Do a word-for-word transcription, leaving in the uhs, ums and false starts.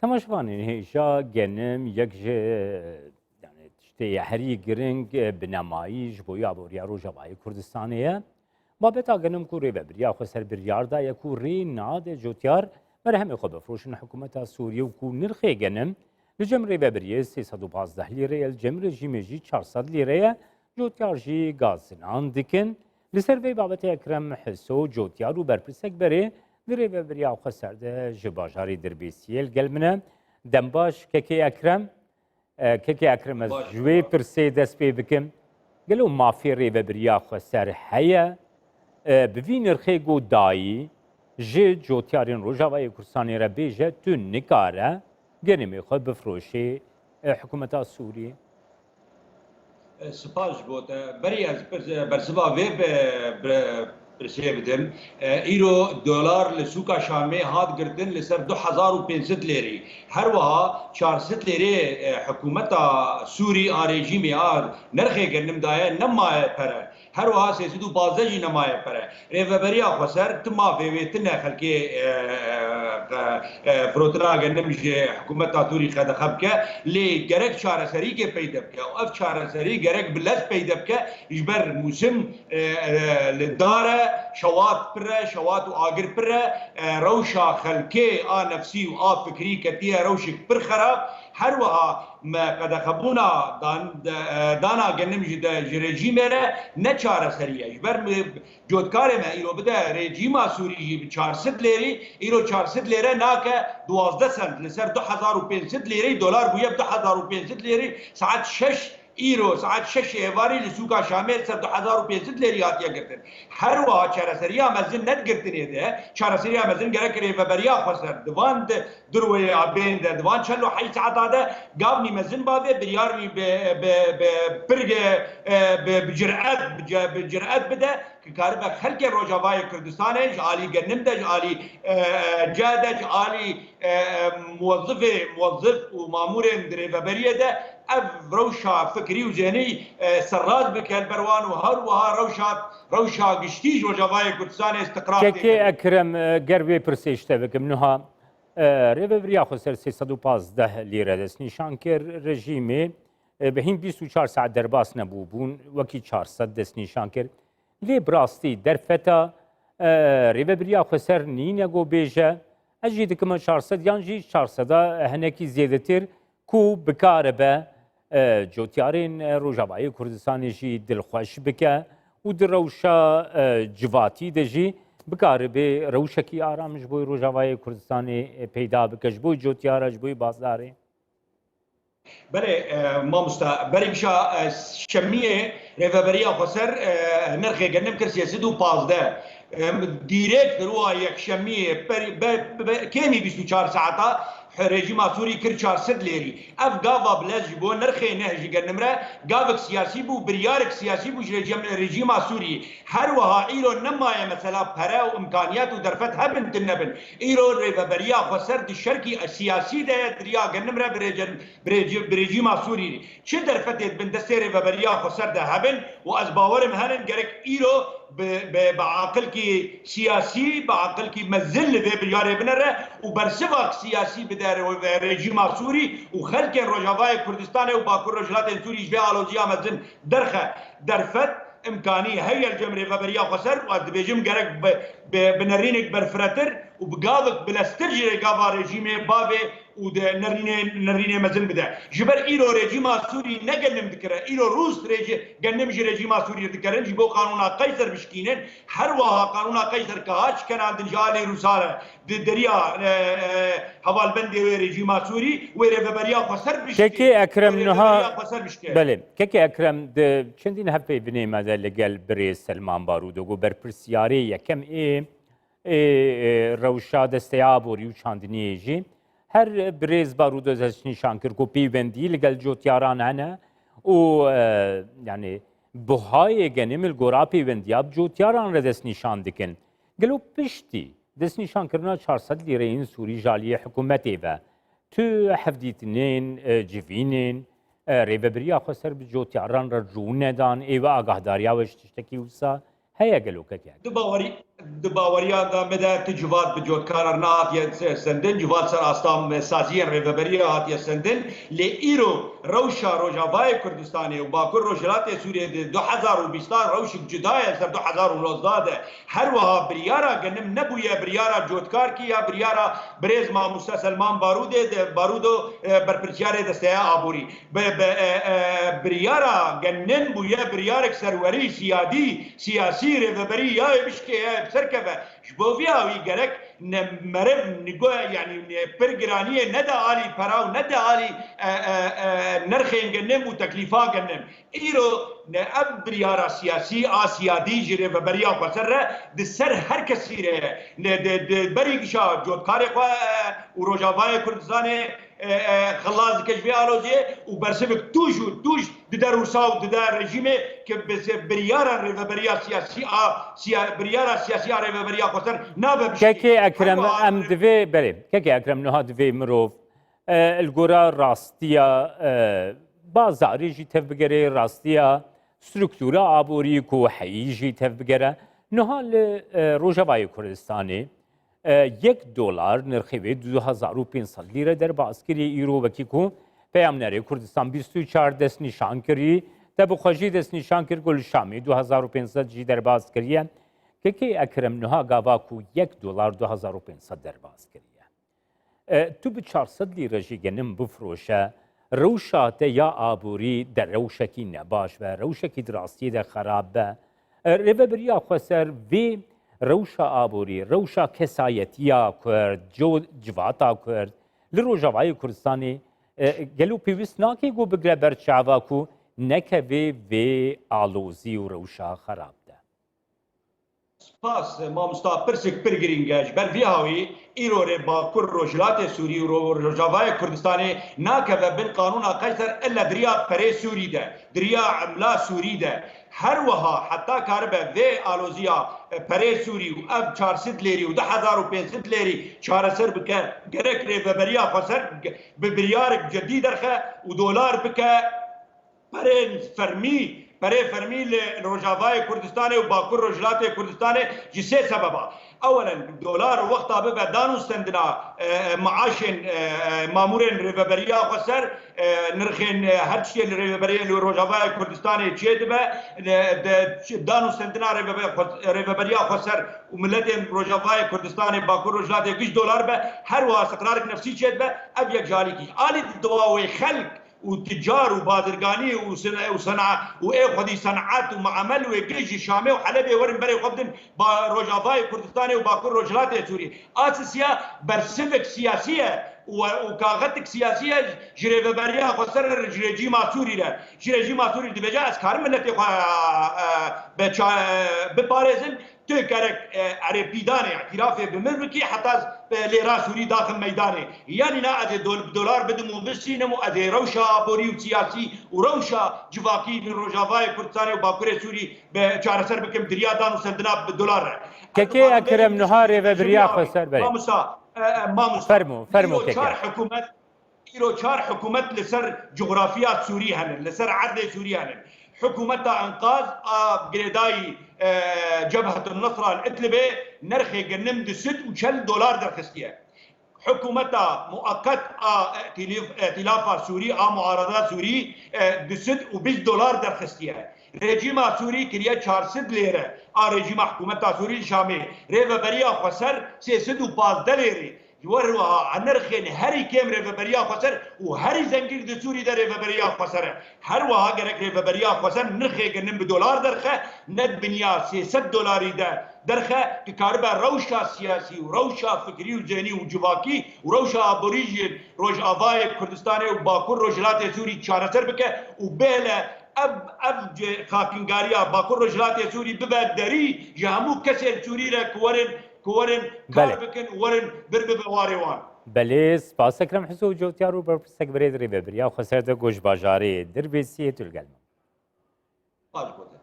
Temaşevanên hêja, genim yek ji, yani, tiştê herî giring, e, binemayî ji bo aboriya Rojavayê Kurdistanê ye. Babeta genim ku Rêvebiriya Xweser biryar daye ku rê nade cotyar berhemê xwe bifroşin hikûmeta Sûriyê û ku nirxê genim li cem Rêvebiriyê sê sed û pazdeh lîre ye, li cem rejîmê jî çar sed lîre ye, cotyar jî gazinan dikin. Li ser vê babetê Ekrem Hiso, cotyar û berpirsek berê di Rêvebiriya Xweser de ji bajarê Dirbêsiyê li gel min e. Dem baş, kekê Ekrem. E, kekê Ekrem, ez Baş. ji wê pirsê dest pê bikim. Gelo mafê Rêvebiriya Xweser heye, e, bi vî nirxê ku dayî ji cotyarên Rojavayê Kurdistanê re bêje, tu nikare genemê xwe bifroşê, e, hikûmeta Sûriyê? Spas ji bo te. Berî ez pirs-, bersiva vê bi, bi, pirsê bidim. E, îro dolar li sûka Şamê hat girtin li ser du hezar û pênc sed lêrî. Her wiha çar sed lêrê, e, hikûmeta Sûrî a rejîmê a nirxê genim daye nemaye pere. Her wiha sê sed û pazdeh jî nemaye pere. Rêveberiya Xweser ti mafê wê tine xelkê, e, e, e, firotina genim ji hikûmeta Sûrî qedexe bike, lê gerek çareserîkê peyde bike. Ev çareserî gerek bi lez peyde bike, ji ber mûsim, e, e, li dar e, şewat pir e, şewat û agir pir e, e, rewşa xelkê a nefsî û a fikrî ketiye rewşek pir xerab. Her wiha me qedexebûna dan-, de-, e, dana genim ji de, ji rejîmê re ne çareserî ye. Ji ber mi-, Cotkarê me îro bide rejîma Sûrî jî bi çar sed lêrî, îro çar sed lêre nake duwazdeh sent, li ser du hezar û pênc sed lêrî dolar bûye bi du hezar û pênc sed lêrî, saet şeş îro, saet şeş êvarî li sûka Şamê li ser du hezar û pênc sed lêrî hatiye girtin. Her wiha çareseriya mezin ne di girtinê de, çareseriya mezin gerek Rêveberiya Xweser di van di durweyê a bên de, di van çel û heyş saeta de gavnî mezin bavê, biryarnî bi, bi, bi pirge, e, bi, bi ciret, bi ce-, bi ciret bide, ki karibe xelkê Rojavayê Kurdistanê ji alî genim de, ji alî, e, e, ce de, ji alî, e, e, muwezifê, muwezif û mamûrên di rêveberiyê de ev rewşa fikrî û zênî, e, serrast bike li ber wan û her wiha rewşa, rewşa giştî ji Rojavayê Kurdistanê istiqrar tê Kekê kirin. Ekrem, e, ger vê pirsê ji te bikim, niha, e, Rêvebiriya Xweser sê sed û pazdeh lîre destnîşan kir, rejîmê, e, bi hîn bîst û çar saet derbas nebûbûn, wekî çar sed destnîşan kir. Lê bi rastî derfeta, e, Rêvebiriya Xweser nîne ku bêje, ez jî dikime çar sed yan jî çar sed a hinekî zêdetir ku bikaribe, e, cotyarên, e, Rojavayê Kurdistanê jî dilxweş bike û di rewşa, e, civatî de jî bikaribe rewşekî aram ji bo Rojavayê Kurdistanê, e, peyda bike, ji bo cotyara, ji bo bazarê. Belê, e, mamosta, berî gişa, e, şemiyê Rêveberiya Xweser, e, nirxê genim kir sê sed û pazdeh. E, dîrêk di roja yekşemiyê, berî, be, be, kêmî bîst û çar saeta, rejîma Sûrî kir çar sed lêrî. Ev gava bilez ji bo nirxê neh ji genim re gavek siyasî bû, biryarek siyasî bû ji rejîm-, rejîma Sûrî. Her wiha îro nemaye mesela pere û imkaniyet û derfet hebin tune bin. Îro Rêveberiya Xweser di şerkî siyasî de ye, di riya genim re bi rêcem-, bi rêci-, bi rejîma Sûrî. Çi derfetê di bin destê Rêveberiya Xweser de hebin û ez bawerim herin gerek îro bi, bi, bi aqilkî siyasî, bi aqilkî mezin li vê biryarê binere û bersivak siyasî bide re-, rejîma Sûrî û xelkên Rojavayê Kurdistanê û Bakur Rojhilatên Sûrî ji vê aloziya mezin derxe. Derfet, imkanî heye li cem Rêveberiya Xweser û ez dibêjim gerek bi, bi, bi nerînek berfiretir û bi gavek bileztir ji rê gava rejîmê bavê û di nerînê, nerînê mezin bide. Ji ber îro rejîma Sûrî ne genim dikire, îro Rûs rejî-, genim ji rejîma Sûrî dikirin, ji bo qanûna Qeyser bişkînin, her wiha qanûna Qeyser ke hat şikenandin ji alî Rûsa re, di deriya, e, e, hevalbendê wê rejîma Sûrî, wê rêveberiya Xweser bişkê. Kekê Ekrem Wê niha, rêveberiya Xweser bişkê. Belê, Kekê Ekrem, di çendîn hevpeyvinê me de li gel birêz Selman Barûdo, ku berpirsiyarê yekem ê, ê, ê, rewşa desteya aborî û çandiniyê jî, her birêz Barûdo destnîşan kir ku peywendî li gel cotyaran hene û, e, yani, buhayê genim li gora peywendiya bi cotyaran re destnîşan dikin. Gelo piştî destnîşankirina çar sed lîreyên Sûrî ji aliyê hikûmetê ve, tu hevdîtinên, e, civînên, e, Rêveberiya Xweser bi cotyaran re rû nedan, ê we agahdariya we ji tiştekî wisa heye gelo Kekê Ekrem? Di bawerî-, Di baweriya de me de tu civat bi cotkara nehatiye se-, sendin, civat ser asta saziyên rêveberiya hatiye sendin. Lê îro rewşa Rojavayê Kurdistanê û Bakur Rojhilatê Sûriyê di du hezar û bîstan rewşik cuda ye ser du hezar û nozdeh de. Her wiha biryara genim nebûye biryara cotkarkî ya biryara birêz mamoste Selman Barûdê de, Barûdo, e, berpirsiyarê Desteya Aborî. Bi, bi, e, e, biryara genim bûye biryarek serwerî, siyadî, siyasî, rêveberî ya yê bişkê ya yê bi ser keve. Ji bo vî awî gerek ne meriv nigo, yanî ne pir giraniyê nede alî pera û nede alî, e, e, e, nirxên genim û teklîfa genim. Îro ne ev biryara siyasî a siyadî ji rêveberiya xweser re di ser her kesî re ye. Ne di, di berî gişa cotkarê xwe, e, û Rojavayê Kurdistanê, e, e, xilas dike ji vê aloziyê û bersivik tûj û tûj dide Rûsa û dide rejîmê ki bi se-, biryara rêveberiya siyasî a, siya-, biryara siyasî a rêveberiya xweser nabe bişkî. Kekê Ekrem, Her wiha em divê, belê, Kekê Ekrem, niha divê mirov, e, li gora rastiya, e, bazarê jî tevbigere, rastiya struktura aborî ku heyî jî tevbigere. Niha li, e, Rojavayê Kurdistanê, e, yek dolar nirxê wê du hezar û pênc sed lîre derbas kiriye. Îro wekî ku peyamnerê Kurdistan bîst û çar destnîşan kirî, te bi xwe jî destnîşan kir ku li Şamê du hezar û pênc sed jî derbas kiriye. Kekê Ekrem, niha gava ku yek dolar du hezar û pênc sed derbas kiriye. E, tu bi çar sed lîre jî genim bifiroşe, rewşa te ya aborî de rewşekî nebaş be, rewşekî di rastiyê de xerab be. E, rêveberiya xweser vê rewşa aborî, rewşa kesayetiya Kurd, co-, civata Kurd, li Rojavayê Kurdistanê, e, gelo pêwîst nake ku bigre ber çava ku nekeve vê alozî û rewşa xerab de? Spas, mamosta, pirsek pir girîng e. Ji ber vî hawî, îro rê Bakur Rojhilatê Sûrî û Ro-, Rojavayê Kurdistanê nakeve bin qanûna Qeyser illa di riya perê Sûrî de, di riya emla Sûrî de. Her wiha heta karibe vê aloziya, e, perê Sûrî û ev çar sed lêrî û du hezar û pênc sed lêrî çareser bike, gerek rêveberiya xweser bi biryarek cedî derxe û dolar bike. Perên fermî, perê fermî li Rojavayê Kurdistanê û Bakur Rojhilatê Kurdistanê ji sê sebeba. Ewelen, dolar wexta bibe dan û stendina, e, e, maaşên, e, e, mamûrên rêveberiya xweser, e, nirxên, e, her tiştê li rêveberiya li Rojavayê Kurdistanê çêdibe, e, de, dan û stendina rêvebe-, xwe-, rêveberiya xweser û miletên Rojavayê Kurdistanê, Bakur Rojhilatê giş dolar be, her wiha istiqrarek nefsî çêdibe, ev yek ji alîkî. Alî diwa wê xelk û ticar û bazirganî û sena-, û sena-, û ê xwedî senaet û muamel wê giş ji Şamê û Helebê werin berê xwe bidin ba-, Rojavayê Kurdistanê û Bakur Rojhilatê Sûrî. A sisiya bersivek siyasî ye û, û kaxetek siyasî ye ji rêveberiya xweser re, ji rejîma Sûrî re. Ji rejîma Sûrî dibêje, ez karim miletê xwe, e, be ça-, e, biparêzim. Tu gerek, e, erê pîdanê, îtirafê bi min bikî, heta ez, e, lêra Sûrî daxim meydanê. Yanî na ez ê dol-, dolar bidim û bistînim û ez ê rewşa aborî û siyasî û rewşa civakî li Rojavayê Kurdistanê û Bakurê Sûrî bi çareser bikim, di riya dan û sendina bi dolar re. Kekê Ekrem, niha rêveberiya xweser, belê. Mamosta, e, e, mamosta. Fermo, fermo, Îro kekê. Çar hikûmet Îro çar hikûmet li ser cografya Sûrî henin, li ser erdê Sûrî henin. Hikûmeta Enqaz a girêdayî, e, Cebhetun Nusra li Idlibê nirxê genim du sed û çel dolar derxistiye. Hikûmeta muaqqet a Îtilîf-, Îtîlafa Sûrî, a muarada Sûrî, e, du sed û bîst dolar derxistiye. Rejîma Sûrî kiriye çar sed lêre. A rejîma hikûmeta Sûrî li Şamê rêveberiya xweser sê sed û pazdeh lêrê. Ji wer wiha a nirxên herî kêm rêveberiya xweser û herî zengîn di Sûrî de rêveberiya xweser e. Her wiha gerek rêveberiya xweser nirxê genim bi dolar derxe, ne di binya sê sed dolarî de derxe, ki karibe rewşa siyasî û rewşa fikrî û zênî û civakî û rewşa aborî jî Rojavayê Kurdistanê û Bakur Rojhilatê Sûrî çareser bike û bêle ev, ev ce-, xakingariya Bakur Rojhilatê Sûrî bibe derî ji hemû kesên Sûrî re ku werin ku werin kar Belê. bikin û werin vir bibe warê wan. Belê, spas Ekrem Hiso, cotiyar û berpirsek birêz rêveberiya xweser de ku ji bajarê Dirbêsiyê tu li gel me. Baş bû.